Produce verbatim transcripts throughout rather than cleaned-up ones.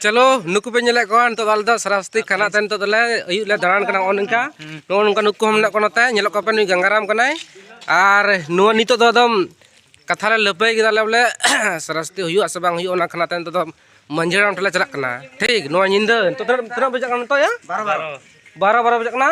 ᱪᱚᱞᱚ, ᱱᱩᱠᱩ ᱯᱮ ᱧᱮᱞᱮᱫ ᱠᱚᱣᱟ, ᱱᱤᱛᱚᱜ ᱫᱚ ᱟᱞᱮ ᱫᱚ ᱥᱟᱨᱟᱥᱛᱤ ᱠᱷᱟᱱᱟ ᱛᱮ ᱱᱤᱛᱚᱜ ᱫᱚᱞᱮ ᱟᱹᱭᱩᱵ ᱞᱮ ᱫᱟᱬᱟᱱ ᱠᱟᱱᱟ᱾ ᱱᱚᱜᱼᱚ ᱱᱚᱝᱠᱟ, ᱱᱚᱜᱼᱚ ᱱᱚᱝᱠᱟ ᱱᱩᱠᱩ ᱦᱚᱸ ᱢᱮᱱᱟᱜ ᱠᱚᱣᱟ ᱱᱚᱛᱮ, ᱧᱮᱞᱚᱜ ᱠᱟᱱᱟ ᱯᱮ, ᱱᱩᱭ ᱜᱟᱝᱜᱟᱨᱟᱢ ᱠᱟᱱᱟᱭ᱾ ᱟᱨ ᱱᱚᱣᱟ ᱱᱤᱛᱚᱜ ᱫᱚ ᱮᱠᱫᱚᱢ ᱠᱟᱛᱷᱟ ᱞᱮ ᱞᱟᱹᱯᱟᱹᱭ ᱠᱮᱫᱟ ᱞᱮ ᱵᱚᱞᱮ, ᱥᱟᱨᱟᱥᱛᱤ ᱦᱩᱭᱩᱜᱼᱟ ᱥᱮ ᱵᱟᱝ ᱦᱩᱭᱩᱜᱼᱟ, ᱚᱱᱟ ᱠᱷᱟᱱᱟ ᱛᱮ ᱱᱤᱛᱚᱜ ᱫᱚ ᱢᱟᱹᱡᱷᱤ ᱦᱟᱲᱟᱢ ᱴᱷᱮᱱ ᱞᱮ ᱪᱟᱞᱟᱜ ᱠᱟᱱᱟ᱾ ᱴᱷᱤᱠ, ᱱᱚᱣᱟ ᱧᱤᱫᱟᱹ ᱱᱤᱛᱚᱜ ᱛᱤᱱᱟᱹᱜ, ᱛᱤᱱᱟᱹᱜ ᱵᱟᱡᱟᱜ ᱠᱟᱱᱟ ᱱᱤᱛᱚᱜ, ᱭᱟ? ᱵᱟᱨᱚ, ᱵᱟᱨᱚ ᱵᱟᱡᱟᱜ ᱠᱟᱱᱟ᱾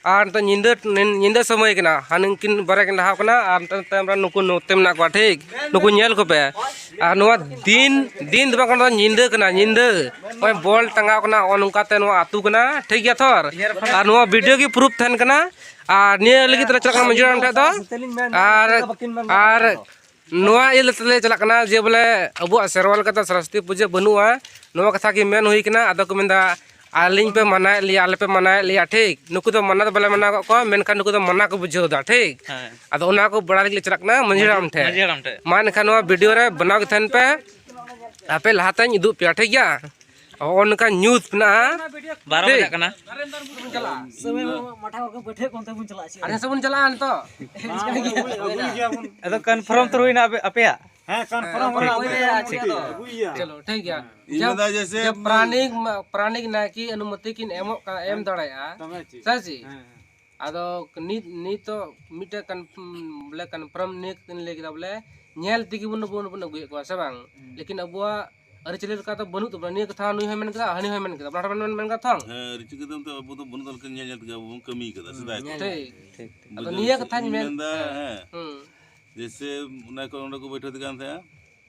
ᱟᱨ ᱱᱤᱛᱚᱜ ᱧᱤᱫᱟᱹ, ᱧᱤᱫᱟᱹ ᱥᱚᱢᱚᱭ ᱠᱟᱱᱟ᱾ ᱦᱟᱱ ᱩᱱᱠᱤᱱ ᱵᱟᱨᱭᱟ ᱠᱤᱱ ᱞᱟᱦᱟᱣ ᱠᱟᱱᱟ ᱟᱨ ᱱᱤᱛᱚᱜ ᱛᱟᱭᱚᱢ ᱨᱮ ᱱᱩᱠᱩ ᱱᱚᱛᱮ ᱢᱮᱱᱟᱜ ᱠᱚᱣᱟ, ᱴᱷᱤᱠ? ᱱᱩᱠᱩ ᱧᱮᱞ ᱠᱚᱯᱮ᱾ ᱟᱨ ᱱᱚᱣᱟ ᱫᱤᱱ, ᱫᱤᱱ ᱫᱚ ᱵᱟᱝ ᱠᱟᱱᱟ, ᱧᱤᱫᱟᱹ ᱠᱟᱱᱟ, ᱧᱤᱫᱟᱹ᱾ ᱱᱚᱜᱼᱚᱭ ᱵᱚᱞ ᱴᱟᱸᱜᱟᱣ ᱠᱟᱱᱟ, ᱱᱚᱜᱼᱚ ᱱᱚᱝᱠᱟ ᱛᱮ ᱱᱚᱣᱟ ᱟᱹᱛᱩ ᱠᱟᱱᱟ, ᱴᱷᱤᱠ ᱜᱮᱭᱟ ᱛᱷᱚᱨ? ᱟᱨ ᱱᱚᱣᱟ ᱵᱷᱤᱰᱤᱭᱳ ᱜᱮ ᱯᱨᱩᱯ ᱛᱟᱦᱮᱱ ᱠᱟᱱᱟ᱾ ᱟᱨ ᱱᱤᱭᱟᱹ ᱞᱟᱹᱜᱤᱫ ᱛᱮᱞᱮ ᱪᱟᱞᱟᱜ ᱠᱟᱱᱟ ᱢᱟᱹᱡᱷᱤ ᱦᱟᱲᱟᱢ ᱴᱷᱮᱱ ᱫᱚ᱾ ᱟᱨ, ᱟᱨ ᱱᱚᱣᱟ ᱤᱭᱟᱹ ᱞᱮᱠᱟᱛᱮ ᱞᱮ ᱪᱟᱞᱟᱜ ᱠᱟᱱᱟ ᱡᱮ ᱵᱚᱞᱮ ᱟᱵᱚᱣᱟᱜ ᱥᱮᱨᱣᱟ ᱞᱮᱠᱟᱛᱮ ᱥᱟᱨᱚᱥᱚᱛᱤ ᱯᱩᱡᱟᱹ ᱵᱟᱹᱱᱩᱜᱼᱟ, ᱱᱚᱣᱟ ᱠᱟᱛᱷᱟ ᱜᱮ ᱢᱮᱱ ᱦᱩᱭ ᱠᱟᱱᱟ᱾ ᱟᱫᱚ ᱠᱚ ᱢᱮᱱᱫᱟ, "ᱟᱹᱞᱤᱧ ᱯᱮ ᱢᱟᱱᱟᱭᱮᱫ ᱞᱮᱭᱟ, ᱟᱞᱮ ᱯᱮ ᱢᱟᱱᱟᱭᱮᱫ ᱞᱮᱭᱟ", ᱴᱷᱤᱠ? ᱱᱩᱠᱩ ᱫᱚ ᱢᱟᱱᱟ ᱫᱚ ᱵᱟᱞᱮ ᱢᱟᱱᱟᱣ ᱠᱟᱜ ᱠᱚᱣᱟ, ᱢᱮᱱᱠᱷᱟᱱ ᱱᱩᱠᱩ ᱫᱚ ᱢᱟᱱᱟ ᱠᱚ ᱵᱩᱡᱷᱟᱹᱣ ᱮᱫᱟ, ᱴᱷᱤᱠ? ᱦᱮᱸ᱾ ᱟᱫᱚ ᱚᱱᱟ ᱠᱚ ᱵᱟᱲᱟᱭ ᱞᱟᱹᱜᱤᱫ ᱞᱮ ᱪᱟᱞᱟᱜ ᱠᱟᱱᱟ ᱢᱟᱹᱡᱷᱤ ᱦᱟᱲᱟᱢ ᱴᱷᱮᱱ᱾ ᱢᱟᱹᱡᱷᱤ ᱦᱟᱲᱟᱢ ᱴᱷᱮᱱ᱾ ᱢᱟ ᱮᱱᱠᱷᱟᱱ ᱱᱚᱣᱟ ᱵᱷᱤᱰᱤᱭᱳ ᱨᱮ ᱵᱮᱱᱟᱣ ᱜᱮ ᱛᱟᱦᱮᱱ ᱯᱮ, ᱟᱯᱮ ᱞᱟᱦᱟᱛᱮᱧ ᱩᱫᱩᱜ ᱯᱮᱭᱟ, ᱴᱷᱤᱠ ᱜᱮᱭᱟ? ᱦᱚᱸᱜᱼᱚ ᱱᱚᱝᱠᱟ ᱧᱩᱛ ᱢᱮᱱᱟᱜᱼᱟ᱾ ᱵᱟᱨᱚ ᱴᱷᱤᱠ᱾ ᱵᱟᱡᱟᱜ ᱠᱟᱱᱟ᱾ ᱥᱚᱢᱚᱭ ᱢᱟ ᱢᱟᱴᱷᱟ ᱠᱚ ᱵᱟᱹᱴᱷᱟᱹ ᱠᱚ ᱚᱱᱛᱮ ᱵᱚᱱ ᱪᱟᱞᱟᱜᱼᱟ᱾ ᱟᱨ ᱦᱮᱸ ᱥᱮ ᱵᱚᱱ ᱪᱟᱞᱟᱜᱼᱟ ᱱᱤᱛᱚᱜ? ᱟᱫᱚ ᱠᱚᱱᱯᱷᱟᱨᱢ ᱛᱚ ᱦᱩᱭᱱᱟ ᱟᱯᱮ, ᱟᱯᱮᱭᱟᱜ? ᱦᱮᱸ, ᱠᱚᱱᱯᱷᱟᱨᱢ ᱦᱩᱭᱱᱟ᱾ ᱟᱹᱜᱩᱭᱟ, ᱟᱹᱜᱩᱭᱟ᱾ ᱪᱚᱞᱚ, ᱴᱷᱤᱠ ᱜᱮᱭᱟ᱾ ᱤᱧ ᱡᱟᱵ-, ᱢᱮᱱᱫᱟ ᱡᱮᱭᱥᱮ ᱡᱟᱵ ᱯᱨᱟᱱᱤᱠ ᱢᱟ-, ᱯᱨᱟᱱᱤᱠ ᱱᱟᱭᱠᱮ ᱚᱱᱩᱢᱚᱛᱤ ᱠᱤᱱ ᱮᱢᱚᱜ ᱠᱟ-, ᱮᱢ ᱫᱟᱲᱮᱭᱟᱜᱼᱟ᱾ ᱛᱚᱵᱮ ᱪᱮᱫ? ᱥᱮ ᱪᱮᱫ? ᱦᱮᱸ, ᱦᱮᱸ᱾ ᱟᱫᱚ ᱱᱤᱛ, ᱱᱤᱛᱚᱜ ᱢᱤᱫᱴᱮᱡ ᱠᱚᱱ-, ᱵᱚᱞᱮ ᱠᱚᱱᱯᱷᱟᱨᱢ ᱱᱤᱭᱟᱹ ᱠᱟᱛᱮ ᱞᱟᱹᱭ ᱠᱮᱫᱟ ᱵᱚᱞᱮ ᱧᱮᱞ ᱛᱮᱜᱮ ᱵᱚᱱ, ᱵᱚᱱ, ᱵᱚᱱ ᱟᱹᱜᱩᱭᱮᱫ ᱠᱚᱣᱟ, ᱥᱮ ᱵᱟᱝ? ᱦᱩᱸ᱾ ᱞᱮᱠᱤᱱ ᱟᱵᱚᱣᱟᱜ ᱟᱹᱨᱤᱪᱟᱹᱞᱤ ᱞᱮᱠᱟ ᱫᱚ ᱵᱟᱹᱱᱩᱜ ᱛᱟᱵᱚᱱᱟ᱾ ᱱᱤᱭᱟᱹ ᱠᱟᱛᱷᱟ ᱱᱩᱭ ᱦᱚᱸᱭ ᱢᱮᱱ ᱠᱮᱫᱟ, ᱦᱟᱹᱱᱤ ᱦᱚᱸᱭ ᱢᱮᱱ ᱠᱮᱫᱟ, ᱵᱟᱱᱟ ᱦᱚᱲ ᱵᱚᱱ ᱢᱮᱱ ᱠᱮᱫᱟ ᱛᱚ᱾ ᱦᱮᱸ, ᱟᱹᱨᱤᱪᱟᱹᱞᱤ ᱫᱚ ᱟᱵᱚ ᱫᱚ ᱵᱟᱹᱱᱩᱜ ᱛᱟᱵᱚᱱᱟ, ᱧᱮᱞ ᱧᱮᱞ ᱛᱮᱜᱮ ᱟᱵᱚ ᱵᱚᱱ ᱠᱟᱹᱢᱤ ᱠᱟᱫᱟ, ᱥᱮᱫᱟᱭ ᱠᱷᱚᱱ᱾ ᱴᱷᱤᱠ᱾ ᱴᱷᱤᱠ, ᱴᱷᱤᱠ᱾ ᱟᱫᱚ ᱵᱩᱡᱷᱟᱹᱣ ᱱᱤᱭᱟᱹ ᱠᱮᱫᱟ? ᱠᱟᱛᱷᱟᱧ ᱤᱧ ᱢᱮᱱ-, ᱢᱮᱱᱫᱟ, ᱦᱮᱸ᱾ ᱦᱮᱸ᱾ ᱦᱩᱸ᱾ ᱡᱮᱭᱥᱮ ᱚᱱᱟ ᱠᱚ ᱚᱸᱰᱮ ᱠᱚ ᱵᱟᱹᱭᱴᱷᱟᱹᱣ ᱠᱟᱱ ᱛᱟᱦᱮᱸᱜᱼᱟ᱾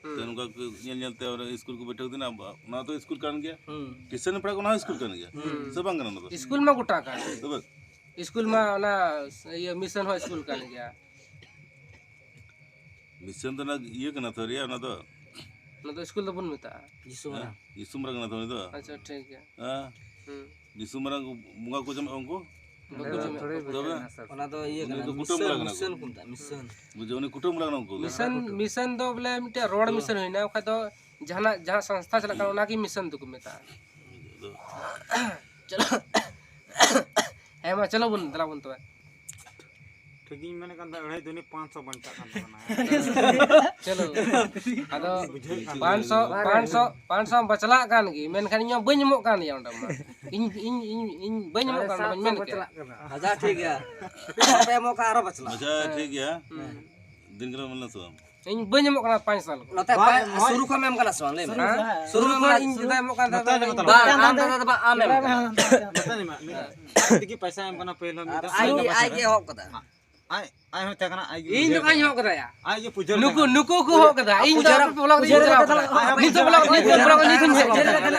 ᱦᱩᱸ᱾ ᱛᱚ ᱱᱚᱝᱠᱟ ᱠᱚ ᱧᱮᱞ ᱧᱮᱞ ᱛᱮ ᱚᱸᱰᱮ ᱥᱠᱩᱞ ᱠᱚ ᱵᱟᱹᱭᱴᱷᱟᱹᱣ ᱠᱟᱱᱟ, ᱚᱱᱟ ᱛᱚ ᱥᱠᱩᱞ ᱠᱟᱱ ᱜᱮᱭᱟ᱾ ᱦᱩᱸ᱾ ᱠᱨᱤᱥᱪᱟᱱ ᱯᱟᱲᱟ ᱠᱚ ᱚᱱᱟ ᱦᱚᱸ ᱥᱠᱩᱞ ᱠᱟᱱ ᱜᱮᱭᱟ᱾ ᱦᱩᱸ᱾ ᱥᱮ ᱵᱟᱝ ᱠᱟᱱᱟ ᱚᱱᱟ ᱫᱚ? ᱥᱠᱩᱞ ᱢᱟ ᱜᱚᱴᱟ ᱠᱟᱱ᱾ ᱛᱚᱵᱮ? ᱥᱠᱩᱞ ᱢᱟ ᱚᱱᱟ ᱤᱭᱟᱹ ᱢᱤᱥᱚᱱ ᱦᱚᱸ ᱥᱠᱩᱞ ᱠᱟᱱ ᱜᱮᱭᱟ᱾ ᱢᱤᱥᱚᱱ ᱫᱚ ᱚᱱᱟ ᱤᱭᱟᱹ ᱠᱟᱱᱟ ᱛᱚ, ᱨᱮᱭᱟ, ᱚᱱᱟ ᱫᱚ᱾ ᱚᱱᱟ ᱫᱚ ᱥᱠᱩᱞ ᱫᱚ ᱵᱚᱱ ᱢᱮᱛᱟᱜᱼᱟ᱾ ᱡᱤᱥᱩ ᱦᱮᱸ? ᱢᱟᱨᱟᱝ᱾ ᱡᱤᱥᱩ ᱢᱟᱨᱟᱝ ᱠᱟᱱᱟ ᱛᱚ ᱩᱱᱤ ᱫᱚ᱾ ᱟᱪᱪᱷᱟ, ᱴᱷᱤᱠ ᱜᱮᱭᱟ᱾ ᱦᱮᱸ? ᱦᱩᱸ᱾ ᱡᱤᱥᱩ ᱢᱟᱨᱟᱝ ᱵᱚᱸᱜᱟ ᱠᱚ ᱡᱚᱢᱮᱫ ᱩᱱᱠᱩ? ᱵᱟᱠᱚ ᱡᱚᱢᱮᱫ ᱛᱷᱚᱲᱤ ᱠᱚᱣᱟ᱾ ᱛᱚᱵᱮ? ᱚᱱᱟ ᱫᱚ ᱤᱭᱟᱹ ᱩᱱᱤ ᱠᱟᱱᱟ, ᱫᱚ ᱠᱩᱴᱟᱹᱢ ᱢᱤᱥᱚᱱ, ᱵᱚᱸᱜᱟ ᱠᱟᱱᱟ ᱠᱚ᱾ ᱢᱤᱥᱚᱱ ᱠᱚ ᱢᱮᱛᱟᱜᱼᱟ, ᱢᱤᱥᱚᱱ᱾ ᱵᱩᱡᱷᱟᱹᱣ, ᱩᱱᱤ ᱠᱩᱴᱟᱹᱢ ᱵᱚᱸᱜᱟ ᱠᱟᱱᱟ ᱩᱱᱠᱩ ᱫᱚ᱾ ᱢᱤᱥᱚᱱ, ᱢᱤᱥᱚᱱ ᱫᱚ ᱵᱚᱞᱮ ᱢᱤᱫᱴᱮᱡ ᱨᱚᱲ ᱛᱚ᱾ ᱢᱤᱥᱚᱱ ᱦᱩᱭᱱᱟ, ᱵᱟᱠᱷᱟᱡ ᱫᱚ ᱡᱟᱦᱟᱱᱟᱜ, ᱡᱟᱦᱟᱸ ᱥᱚᱝᱥᱛᱷᱟ ᱪᱟᱞᱟᱜ ᱠᱟᱱᱟ, ᱚᱱᱟᱜᱮ ᱢᱤᱥᱚᱱ ᱫᱚᱠᱚ ᱢᱮᱛᱟᱜᱼᱟ᱾ ᱪᱚᱞᱚ᱾ ᱦᱮᱸ ᱢᱟ, ᱪᱚᱞᱚ ᱵᱚᱱ, ᱫᱮᱞᱟ ᱵᱚᱱ ᱛᱚᱵᱮ᱾ ᱴᱷᱤᱠ ᱜᱤᱧ ᱢᱮᱱᱮᱫ ᱠᱟᱱ ᱛᱟᱦᱮᱸᱫ, ᱟᱹᱲᱟᱹᱭ ᱫᱩᱱᱤ ᱯᱟᱸᱪᱥᱚ ᱵᱟᱧᱪᱟᱜ ᱠᱟᱱ ᱛᱟᱵᱚᱱᱟ᱾ ᱪᱚᱞᱚ, ᱟᱫᱚ ᱵᱩᱡᱷᱟᱹᱜ ᱠᱟᱱ ᱯᱟᱸᱪᱥᱚ, ᱛᱟᱵᱚᱱᱟ᱾ ᱯᱟᱸᱪᱥᱚ, ᱯᱟᱸᱪᱥᱚ ᱵᱟᱪᱞᱟᱜ ᱠᱟᱱ ᱜᱮ, ᱢᱮᱱᱠᱷᱟᱱ ᱤᱧ ᱦᱚᱸ ᱵᱟᱹᱧ ᱮᱢᱚᱜ ᱠᱟᱱ ᱜᱮᱭᱟ ᱚᱸᱰᱮ ᱢᱟ᱾ ᱤᱧ, ᱤᱧ, ᱤᱧ, ᱤᱧ ᱵᱟᱹᱧ ᱮᱢᱚᱜ ᱠᱟᱱ ᱚᱸᱰᱮ ᱢᱟᱧ ᱢᱮᱱ ᱠᱮᱫ᱾ ᱟᱪᱪᱷᱟ, ᱴᱷᱤᱠ ᱜᱮᱭᱟ᱾ ᱵᱟᱯᱮ ᱮᱢᱚᱜ ᱠᱷᱟᱱ ᱟᱨᱚ ᱵᱟᱪᱞᱟᱜ᱾ ᱟᱪᱪᱷᱟ, ᱴᱷᱤᱠ ᱜᱮᱭᱟ᱾ ᱦᱩᱸ᱾ ᱫᱤᱱ ᱠᱟᱞᱚᱢ ᱢᱮᱱ ᱞᱮᱫᱟ ᱥᱮ ᱵᱟᱝ? ᱤᱧ ᱵᱟᱹᱧ ᱮᱢᱚᱜ ᱠᱟᱱᱟ ᱯᱟᱸᱪ ᱥᱟᱞ᱾ ᱱᱚᱛᱮ ᱵᱟᱝ, ᱯᱟᱸᱪ, ᱦᱳᱭ᱾ ᱥᱩᱨᱩ ᱠᱷᱚᱱ ᱮᱢ ᱠᱟᱱᱟ ᱥᱮ ᱵᱟᱝ? ᱞᱟᱹᱭ ᱢᱮ᱾ ᱦᱮᱸ? ᱥᱩᱨᱩ ᱥᱩᱨᱩ ᱠᱷᱚᱱ ᱠᱷᱚᱱ ᱤᱧ ᱫᱟᱫᱟ ᱮᱢᱚᱜ ᱠᱟᱱ ᱛᱟᱦᱮᱸᱫ᱾ ᱱᱚᱛᱮ ᱵᱟᱝ, ᱟᱢ ᱫᱟᱫᱟ ᱫᱚ ᱵᱟᱝ, ᱟᱢ ᱮᱢ ᱠᱟᱱᱟ᱾ ᱱᱚᱛᱮ ᱧᱮᱞ ᱢᱮ, ᱢᱤᱫ ᱟᱡ ᱛᱮᱜᱮ ᱯᱚᱭᱥᱟ ᱮᱢ ᱠᱟᱱᱟ ᱯᱟᱹᱦᱤᱞ ᱦᱚᱸ ᱢᱤᱫ ᱫᱷᱟᱣ᱾ ᱟᱡ ᱜᱮ, ᱟᱡ ᱜᱮ ᱮᱦᱚᱵ ᱠᱟᱫᱟ᱾ ᱟᱡ, ᱟᱡ ᱦᱚᱸ ᱛᱟᱦᱮᱸ ᱠᱟᱱᱟ, ᱟᱡ ᱜᱮ ᱤᱧ ᱫᱚ ᱯᱩᱡᱟᱹ ᱵᱟᱹᱧ ᱮᱦᱚᱵ ᱠᱟᱫᱟ ᱭᱟ᱾ ᱟᱡ ᱜᱮ ᱯᱩᱡᱟᱹ ᱱᱩᱠᱩ, ᱛᱟᱦᱮᱸ ᱠᱟᱱᱟ᱾ ᱱᱩᱠᱩ ᱠᱚ ᱮᱦᱚᱵ ᱠᱟᱫᱟ᱾ ᱤᱧ ᱫᱚ ᱯᱩᱡᱟᱹ ᱟᱯᱮ ᱵᱞᱚᱠ ᱨᱮ ᱯᱩᱡᱟᱹ ᱤᱧ ᱪᱟᱞᱟᱣ ᱠᱟᱫᱟ᱾ ᱠᱟᱱᱟ᱾ ᱱᱤᱛ ᱫᱚ ᱵᱞᱚᱠ, ᱱᱤᱛ ᱫᱚ ᱵᱞᱚᱠ ᱨᱮ ᱱᱤᱛ ᱦᱚᱸᱧ ᱦᱮᱡ ᱠᱟᱱᱟ᱾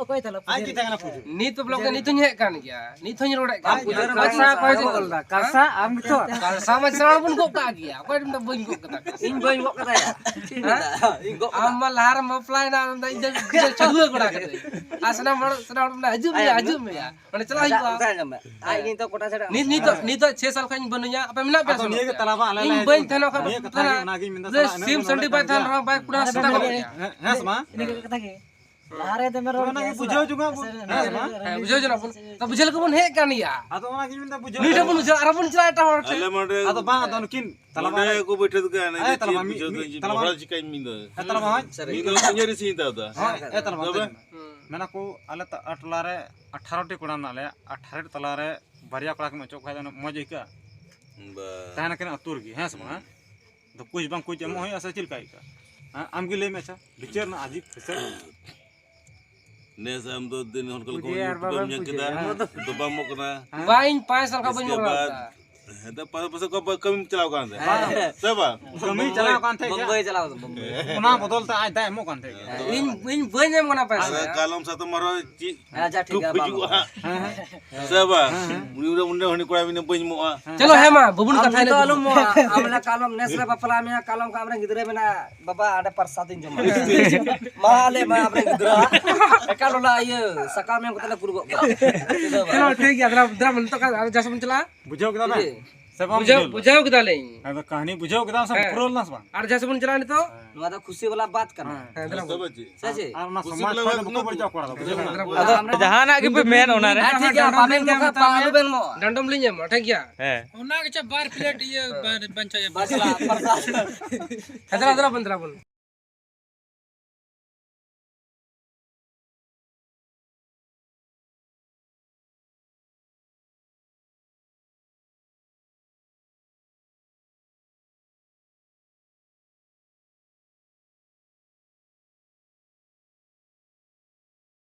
ᱚᱠᱚᱭ ᱛᱟᱦᱮᱸ ᱠᱟᱱᱟ ᱯᱩᱡᱟᱹ? ᱟᱡ ᱜᱮ ᱛᱟᱦᱮᱸ ᱠᱟᱱᱟ ᱯᱩᱡᱟᱹ᱾ ᱱᱤᱛ ᱫᱚ ᱵᱞᱚᱠ ᱨᱮ ᱱᱤᱛ ᱦᱚᱸᱧ ᱦᱮᱡ ᱠᱟᱱ ᱜᱮᱭᱟ᱾ ᱱᱤᱛ ᱦᱚᱸᱧ ᱨᱚᱲᱮᱫ ᱠᱟᱱ ᱜᱮᱭᱟ᱾ ᱠᱟᱞᱥᱟ ᱚᱠᱚᱭ ᱠᱚ ᱚᱞ ᱫᱟ? ᱠᱟᱞᱥᱟ ᱟᱢ ᱜᱮᱛᱚ? ᱠᱟᱞᱥᱟ ᱢᱟ ᱪᱟᱞᱟᱣ ᱵᱚᱱ ᱜᱚᱜ ᱠᱟᱜ ᱜᱮᱭᱟ᱾ ᱚᱠᱚᱭ ᱢᱮᱱᱫᱟ ᱵᱟᱹᱧ ᱜᱚᱜ ᱠᱟᱫᱟ? ᱤᱧ ᱵᱟᱹᱧ ᱜᱚᱜ ᱠᱟᱫᱟ ᱭᱟ᱾ ᱦᱮᱸ? ᱤᱧ ᱜᱚᱜ ᱠᱟᱫᱟ᱾ ᱟᱢ ᱢᱟ ᱞᱟᱦᱟ ᱨᱮᱢ ᱵᱟᱯᱞᱟᱭᱮᱱᱟ, ᱢᱮᱱᱫᱟ ᱤᱧ ᱫᱚ, ᱤᱧ ᱫᱚ ᱪᱟᱹᱰᱩᱣᱟᱹ ᱠᱚᱲᱟ ᱠᱟᱹᱱᱟᱹᱧ᱾ ᱟᱨ ᱥᱟᱱᱟᱢ ᱦᱚᱲ, ᱥᱟᱱᱟᱢ ᱦᱚᱲ ᱢᱮᱱᱫᱟ, ᱦᱤᱡᱩᱜ ᱢᱮᱭᱟ, ᱟᱭ ᱦᱤᱡᱩᱜ ᱢᱮᱭᱟ᱾ ᱚᱸᱰᱮ ᱪᱟᱞᱟᱜ ᱟᱪᱪᱷᱟ, ᱦᱩᱭᱩᱜᱼᱟ᱾ ᱚᱱᱠᱟ ᱟᱸᱡᱚᱢ ᱢᱮ᱾ ᱟᱡ ᱱᱤᱛ, ᱜᱮ ᱱᱤᱛᱚᱜ, ᱱᱤᱛᱚᱜ ᱪᱷᱮ ᱥᱟᱞ ᱠᱷᱚᱱ ᱤᱧ ᱵᱟᱹᱱᱩᱧᱟ, ᱟᱯᱮ ᱢᱮᱱᱟᱜ ᱯᱮᱭᱟ ᱟᱫᱚ ᱥᱮ ᱱᱤᱭᱟᱹ ᱜᱮ ᱵᱟᱹᱱᱩᱜ ᱯᱮᱭᱟ? ᱛᱟᱞᱟ ᱵᱟᱝ, ᱟᱞᱮ ᱞᱮ ᱤᱧ ᱵᱟᱹᱧ ᱦᱤᱡᱩᱜ ᱛᱟᱦᱮᱱᱟ, ᱠᱟᱱᱟ᱾ ᱚᱠᱟ ᱱᱤᱭᱟᱹ ᱠᱟᱛᱷᱟ ᱜᱮ, ᱚᱱᱟ ᱜᱤᱧ ᱢᱮᱱᱫᱟ, ᱵᱚᱞᱮ ᱥᱟᱞᱟ, ᱥᱤᱢ ᱮᱱᱮᱡ ᱥᱟᱺᱰᱤ ᱵᱚᱱ ᱵᱟᱭ ᱛᱟᱦᱮᱱ ᱮᱱᱮᱡ ᱨᱮᱦᱚᱸ ᱵᱟᱭ ᱠᱩᱲᱟᱹ ᱦᱮᱸ, ᱥᱮᱛᱟ ᱠᱚ ᱦᱮᱸ, ᱮᱱᱮᱡᱟ᱾ ᱦᱮᱸ, ᱦᱮᱸ ᱥᱮ ᱵᱟᱝ? ᱤᱱᱟᱹ ᱠᱚ ᱠᱟᱛᱷᱟ ᱜᱮ᱾ ᱞᱟᱦᱟ ᱨᱮ ᱫᱚᱢᱮ ᱨᱚᱲ ᱚᱱᱟ ᱜᱮ ᱠᱮᱫᱟ ᱥᱮ ᱵᱩᱡᱷᱟᱹᱣ ᱡᱚᱝᱟ ᱵᱚᱱ᱾ ᱥᱮ ᱦᱮᱸ ᱥᱮ ᱵᱟᱝ? ᱦᱮᱸ, ᱵᱩᱡᱷᱟᱹᱣ ᱡᱚᱝᱟ ᱵᱚᱱ᱾ ᱛᱚ, ᱵᱩᱡᱷᱟᱹᱣ ᱞᱮᱠᱟ ᱵᱚᱱ ᱦᱮᱡ ᱠᱟᱱ ᱜᱮᱭᱟ᱾ ᱟᱫᱚ ᱚᱱᱟ ᱜᱤᱧ ᱢᱮᱱᱫᱟ, ᱵᱩᱡᱷᱟᱹᱣ ᱱᱩᱭ ᱴᱷᱮᱱ ᱵᱚᱱ ᱵᱩᱡᱷᱟᱹᱣᱟ, ᱟᱨᱦᱚᱸ ᱵᱚᱱ ᱪᱟᱞᱟᱜᱼᱟ ᱮᱴᱟᱜ ᱦᱚᱲ ᱴᱷᱮᱱ᱾ ᱟᱞᱮ ᱱᱚᱰᱮ ᱟᱫᱚ ᱵᱟᱝ, ᱟᱫᱚ ᱱᱩᱠᱤᱱ ᱛᱟᱞᱟ ᱱᱚᱰᱮ ᱢᱟᱞᱮ᱾ ᱠᱚ ᱵᱟᱹᱭᱴᱷᱟᱹᱣ ᱠᱟᱱᱟ, ᱮ, ᱛᱟᱞᱟ ᱪᱮᱫ ᱢᱟ, ᱢᱤᱫ, ᱵᱩᱡᱷᱟᱹᱣ ᱢᱤᱫ, ᱛᱟᱹᱧ, ᱛᱟᱞᱟ ᱢᱟ᱾ ᱵᱚᱦᱲᱟ ᱪᱤᱠᱟᱹᱧ ᱢᱮᱱ ᱫᱟ᱾ ᱮ, ᱛᱟᱞᱟ ᱢᱟ, ᱦᱳᱭ᱾ ᱢᱤᱫ ᱫᱚ ᱤᱧᱟᱹᱜ ᱨᱤᱥᱤᱧ ᱦᱟᱛᱟᱣ ᱫᱟ᱾ ᱦᱳᱭ, ᱮ, ᱛᱟᱞᱟ ᱢᱟ, ᱛᱚᱵᱮ? ᱛᱟᱞᱟ ᱢᱟ᱾ ᱦᱩᱸ᱾ ᱢᱮᱱᱟ ᱠᱚ, ᱟᱞᱮ ᱛᱟ-, ᱴᱚᱞᱟ ᱨᱮ ᱟᱴᱷᱟᱨᱚ ᱴᱤ ᱠᱚᱲᱟ ᱢᱮᱱᱟᱜ ᱞᱮᱭᱟ, ᱟᱴᱷᱟᱨᱚ ᱴᱤ ᱛᱟᱞᱟ ᱨᱮ ᱵᱟᱨᱭᱟ ᱠᱚᱲᱟ ᱠᱤᱱ ᱚᱪᱚᱜ ᱠᱷᱟᱡ ᱫᱚ ᱢᱚᱡᱽ ᱟᱹᱭᱠᱟᱹᱜᱼᱟ? ᱵᱟ᱾ ᱛᱟᱦᱮᱱᱟ ᱠᱤᱱ ᱟᱹᱛᱩ ᱨᱮᱜᱮ, ᱦᱮᱸ ᱥᱮ ᱵᱟᱝ, ᱦᱮᱸ? ᱟᱫᱚ ᱠᱩᱪ ᱵᱟᱝ ᱠᱩᱪ ᱮᱢᱚᱜ ᱦᱩᱭᱩᱜᱼᱟ ᱥᱮ ᱪᱮᱫ ᱞᱮᱠᱟ ᱟᱹᱭᱠᱟᱹᱜᱼᱟ? ᱦᱮᱸ, ᱟᱢ ᱜᱮ ᱞᱟᱹᱭ ᱢᱮ ᱟᱪᱪᱷᱟ, ᱵᱤᱪᱟᱹᱨ ᱨᱮᱱᱟᱜ ᱟᱡᱤᱵ ᱵᱤᱪᱟᱹᱨ᱾ ᱱᱮᱥ ᱟᱢ ᱫᱚ ᱫᱤᱱ ᱦᱚᱲ ᱠᱚ ᱞᱮᱠᱟ ᱯᱩᱡᱟᱹ ᱟᱨ ᱵᱟᱵᱟᱢ ᱧᱮᱞ ᱠᱮᱫᱟ, ᱯᱩᱡᱟᱹᱭᱟ᱾ ᱫᱚ ᱵᱟᱢ ᱮᱢᱚᱜ ᱠᱟᱱᱟ᱾ ᱦᱮᱸ? ᱵᱟᱝ, ᱤᱧ ᱯᱟᱸᱪ ᱥᱟᱞ ᱠᱷᱚᱱ ᱵᱟᱹᱧ ᱤᱥᱠᱮ ᱮᱢᱚᱜ ᱠᱟᱱᱟ᱾ ᱵᱟᱫ, ᱦᱮᱸ, ᱛᱚ ᱯᱟᱥᱮ ᱯᱟᱥᱮ ᱠᱚ ᱠᱟᱹᱢᱤᱢ ᱪᱟᱞᱟᱣ ᱠᱟᱱ ᱛᱟᱦᱮᱸᱫ᱾ ᱦᱮᱸ᱾ ᱥᱮ ᱵᱟᱝ? ᱠᱟᱹᱢᱤ ᱪᱟᱞᱟᱣ ᱠᱟᱱ ᱛᱟᱦᱮᱸᱫ ᱵᱚᱢᱵᱟᱭ ᱜᱮ᱾ ᱪᱟᱞᱟᱣ ᱠᱟᱱᱟ, ᱵᱚᱢᱵᱟᱭ᱾ ᱚᱱᱟ ᱵᱚᱫᱚᱞ ᱛᱮ ᱟᱡ ᱫᱟᱭ ᱮᱢᱚᱜ ᱠᱟᱱ ᱛᱟᱦᱮᱸᱫ᱾ ᱦᱮᱸ, ᱤᱧ, ᱤᱧ ᱵᱟᱹᱧ ᱮᱢ ᱠᱟᱱᱟ ᱯᱚᱭᱥᱟ᱾ ᱟᱨ ᱠᱟᱞᱚᱢ ᱥᱟᱛᱚᱢ ᱟᱨᱦᱚᱸ ᱪᱮᱫ ᱟᱪᱪᱷᱟ, ᱴᱷᱤᱠ ᱫᱩᱠ ᱜᱮᱭᱟ, ᱵᱟᱝ ᱦᱤᱡᱩᱜᱼᱟ ᱮᱢᱚᱜ᱾ ᱦᱟᱸᱜ᱾ ᱦᱮᱸ, ᱦᱮᱸ᱾ ᱥᱮ ᱵᱟᱝ? ᱦᱮᱸ, ᱦᱮᱸ᱾ ᱩᱱᱤ ᱩᱱᱤ ᱩᱱᱤ ᱠᱚᱲᱟ ᱢᱮᱱᱟ ᱵᱟᱹᱧ ᱮᱢᱚᱜᱼᱟ᱾ ᱦᱮᱸ᱾ ᱪᱚᱞᱚ, ᱦᱮᱸ ᱢᱟ, ᱵᱟᱵᱚᱱ ᱟᱢ ᱠᱟᱛᱷᱟ ᱱᱤᱛᱚᱜ ᱤᱱᱟᱹ ᱟᱞᱚᱢ ᱮᱢᱚᱜᱼᱟ᱾ ᱟᱢ ᱞᱮ ᱠᱟᱞᱚᱢ ᱱᱮᱥ ᱞᱮ ᱵᱟᱯᱞᱟ ᱢᱮᱭᱟ, ᱠᱟᱞᱚᱢ ᱠᱷᱚᱱ ᱟᱢᱨᱮᱱ ᱜᱤᱫᱽᱨᱟᱹ ᱢᱮᱱᱟᱜᱼᱟ, ᱵᱟᱵᱟ ᱟᱸᱰᱮ ᱯᱨᱚᱥᱟᱫ ᱤᱧ ᱡᱚᱢᱟ᱾ ᱢᱟ ᱞᱟᱹᱭ ᱢᱮ ᱟᱢᱨᱮᱱ ᱜᱤᱫᱽᱨᱟᱹ᱾ ᱮᱠᱟᱞ ᱚᱱᱟ ᱤᱭᱟᱹ ᱥᱟᱠᱟᱢ ᱮᱢ ᱠᱟᱛᱮ ᱞᱮ ᱠᱩᱞ ᱜᱚᱫ ᱠᱟᱜᱼᱟ᱾ ᱪᱚᱞᱚ, ᱴᱷᱤᱠ ᱜᱮᱭᱟ, ᱫᱮᱞᱟ, ᱫᱮᱞᱟ, ᱱᱤᱛᱚᱜ ᱠᱷᱟᱱ ᱟᱨ ᱡᱟᱦᱟᱸ ᱥᱮᱫ ᱵᱚᱱ ᱪᱟᱞᱟᱜᱼᱟ᱾ ᱵᱩᱡᱷᱟᱹᱣ ᱠᱮᱫᱟ ᱵᱮᱱ? ᱴᱷᱤᱠ ᱜᱮᱭᱟ᱾ ᱥᱮ ᱵᱟᱢ ᱵᱩᱡᱷᱟᱹᱣ, ᱵᱩᱡᱷᱟᱹᱣ ᱞᱮᱫᱟ? ᱵᱩᱡᱷᱟᱹᱣ ᱠᱮᱫᱟᱞᱤᱧ᱾ ᱟᱫᱚ ᱠᱟᱹᱦᱱᱤ ᱵᱩᱡᱷᱟᱣ ᱠᱮᱫᱟᱢ ᱥᱮ ᱦᱮᱸ᱾ ᱯᱩᱨᱟᱹᱣ ᱞᱮᱱᱟ ᱥᱮ ᱵᱟᱝ? ᱟᱨ ᱡᱟᱦᱟᱸ ᱥᱮᱫ ᱵᱚᱱ ᱪᱟᱞᱟᱜᱼᱟ ᱱᱤᱛᱚᱜ? ᱦᱮᱸ᱾ ᱱᱚᱣᱟ ᱫᱚ ᱠᱷᱩᱥᱤ ᱵᱟᱞᱟ ᱵᱟᱛ ᱠᱟᱱᱟ᱾ ᱦᱮᱸ᱾ ᱥᱮ ᱪᱮᱫ? ᱟᱫᱚ ᱚᱱᱟ ᱥᱚᱢᱟᱡᱽ ᱠᱷᱚᱱ ᱫᱚ ᱵᱟᱠᱚ ᱵᱟᱹᱲᱤᱡ ᱠᱚᱲᱟ ᱫᱚ᱾ ᱵᱩᱡᱷᱟᱹᱣ ᱠᱮᱫᱟ? ᱟᱫᱚ ᱡᱟᱦᱟᱱᱟᱜ ᱜᱮᱯᱮ ᱢᱮᱱ ᱚᱱᱟ ᱨᱮ᱾ ᱦᱮᱸ, ᱴᱷᱤᱠ ᱜᱮᱭᱟ, ᱵᱟᱵᱮᱱ ᱢᱚᱠᱟ ᱯᱟ ᱟᱞᱚ ᱵᱮᱱ ᱢᱚ᱾ ᱰᱟᱸᱰᱚᱢ ᱞᱤᱧ ᱮᱢᱟ, ᱴᱷᱤᱠ ᱜᱮᱭᱟ? ᱦᱮᱸ᱾ ᱚᱱᱟ ᱜᱮᱪᱚ ᱵᱟᱨ ᱯᱞᱮᱴ ᱤᱭᱟᱹ ᱵᱟᱨ ᱵᱟᱧᱪᱟᱣ ᱮ ᱵᱟᱥ ᱞᱟ, ᱯᱨᱚᱥᱟᱫ᱾ ᱦᱮᱸ, ᱫᱮᱞᱟ, ᱫᱮᱞᱟ ᱵᱚᱱ, ᱫᱮᱞᱟ ᱵᱚᱱ᱾